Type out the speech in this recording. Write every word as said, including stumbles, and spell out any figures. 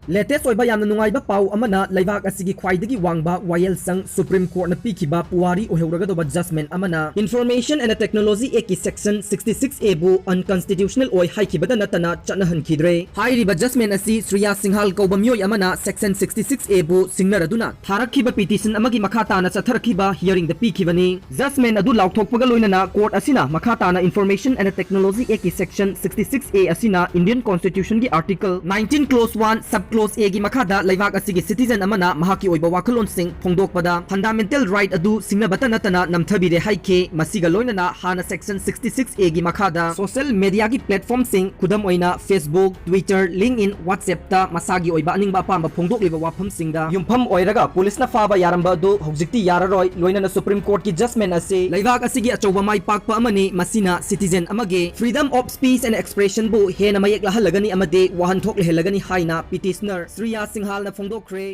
Latest ꯑꯣꯏꯕ ꯌꯥꯝꯅ ꯅꯨꯡꯉꯥꯏꯕ ꯄꯥꯎ ꯑꯃꯅ, ꯂꯩꯕꯥꯛ ꯑꯁꯤꯒꯤ ꯈ꯭ꯋꯥꯏꯗꯒꯤ ꯋꯥꯡꯕ ꯋꯥꯌꯦꯜꯁꯪ Supreme Courtꯅ ꯄꯤꯈꯤꯕ ꯄꯨꯋꯥꯔꯤ ꯑꯣꯏꯍꯧꯔꯒꯗꯧꯕ judgment ꯑꯃꯅ Information and Technology Actꯀꯤ Section sixty six A ꯕꯨ unconstitutional ꯑꯣꯏ ꯍꯥꯏꯈꯤꯕꯗ ꯅꯠꯇꯅ ꯆꯠꯅꯍꯟꯈꯤꯗ꯭ꯔꯦ꯫ ꯍꯥꯏꯔꯤꯕ judgment ꯑꯁꯤ ꯁ꯭ꯔꯤꯌꯥ ꯁꯤꯡꯍꯥꯜ ꯀꯧꯕ ꯃꯤꯑꯣꯏ ꯑꯃꯅ Section sixty six A ꯕꯨ ꯁꯤꯡꯅꯔꯗꯨꯅ ꯊꯥꯔꯛꯈꯤꯕ petition ꯑꯃꯒꯤ ꯃꯈꯥ ꯇꯥꯅ ꯆꯠꯊꯔꯛꯈꯤꯕ hearingꯗ ꯄꯤꯈꯤꯕꯅꯤ꯫ Judgment ꯑꯗꯨ ꯂꯥꯎꯊꯣꯛꯄꯒ ꯂꯣꯏꯅꯅ court ꯑꯁꯤꯅ ꯃꯈꯥ ꯇꯥꯅ Information and Technology Actꯀꯤ Section sixty six A ꯑꯁꯤꯅ Indian Constitutionꯒꯤ Article nineteen clause one sub clause Aꯒꯤ ꯃꯈꯥꯗ ꯂꯩꯕꯥꯛ ꯑꯁꯤꯒꯤ citizen ꯑꯃꯅ ꯃꯍꯥꯛꯀꯤ ꯑꯣꯏꯕ ꯋꯥꯈꯜꯂꯣꯟꯁꯤꯡ ꯐꯣꯡꯗꯣꯛꯄꯗ fundamental right ꯑꯗꯨ ꯁꯤꯡꯅꯕꯇ ꯅꯠꯇꯅ ꯅꯝꯊꯕꯤꯔꯦ ꯍꯥꯏꯈꯤ꯫ ꯃꯁꯤꯒ ꯂꯣꯏꯅꯅ ꯍꯥꯟꯅ Section sixty six Aꯒꯤ ꯃꯈꯥꯗ social mediaꯒꯤ platformꯁꯤꯡ, ꯈꯨꯗꯝ ꯑꯣꯏꯅ Facebook, Twitter, LinkedIn, WhatsAppꯇ ꯃꯁꯥꯒꯤ ꯑꯣꯏꯕ ꯑꯅꯤꯡꯕ ꯑꯄꯥꯝꯕ ꯐꯣꯡꯗꯣꯛꯂꯤꯕ ꯋꯥꯐꯝꯁꯤꯡꯗ ꯌꯨꯝꯐꯝ ꯑꯣꯏꯔꯒ ꯄꯨꯂꯤꯁꯅ ꯐꯥꯕ ꯌꯥꯔꯝꯕ ꯑꯗꯨ ꯍꯧꯖꯤꯛꯇꯤ ꯌꯥꯔꯔꯣꯏ꯫ ꯂꯣꯏꯅꯅ Supreme Courtꯀꯤ judgment ꯑꯁꯤ ꯂꯩꯕꯥꯛ ꯑꯁꯤꯒꯤ ꯑꯆꯧꯕ ꯃꯥꯏ ꯄꯥꯛꯄ ꯑꯃꯅꯤ꯫ ꯃꯁꯤꯅ citizen ꯑꯃꯒꯤ freedom of speech and expressionꯕꯨ ꯍꯦꯟꯅ ꯃꯌꯦꯛ ꯂꯥꯍꯜꯂꯒꯅꯤ ꯑꯃꯗꯤ ꯋꯥꯍꯟꯊꯣꯛ ꯂꯩꯍꯜꯂꯒꯅꯤ ꯍꯥꯏꯅ petitioner ꯁ꯭ꯔꯤꯌꯥ ꯁꯤꯡꯍꯥꯜꯅ ꯐꯣꯡꯗꯣꯛꯈ꯭ꯔꯦ꯫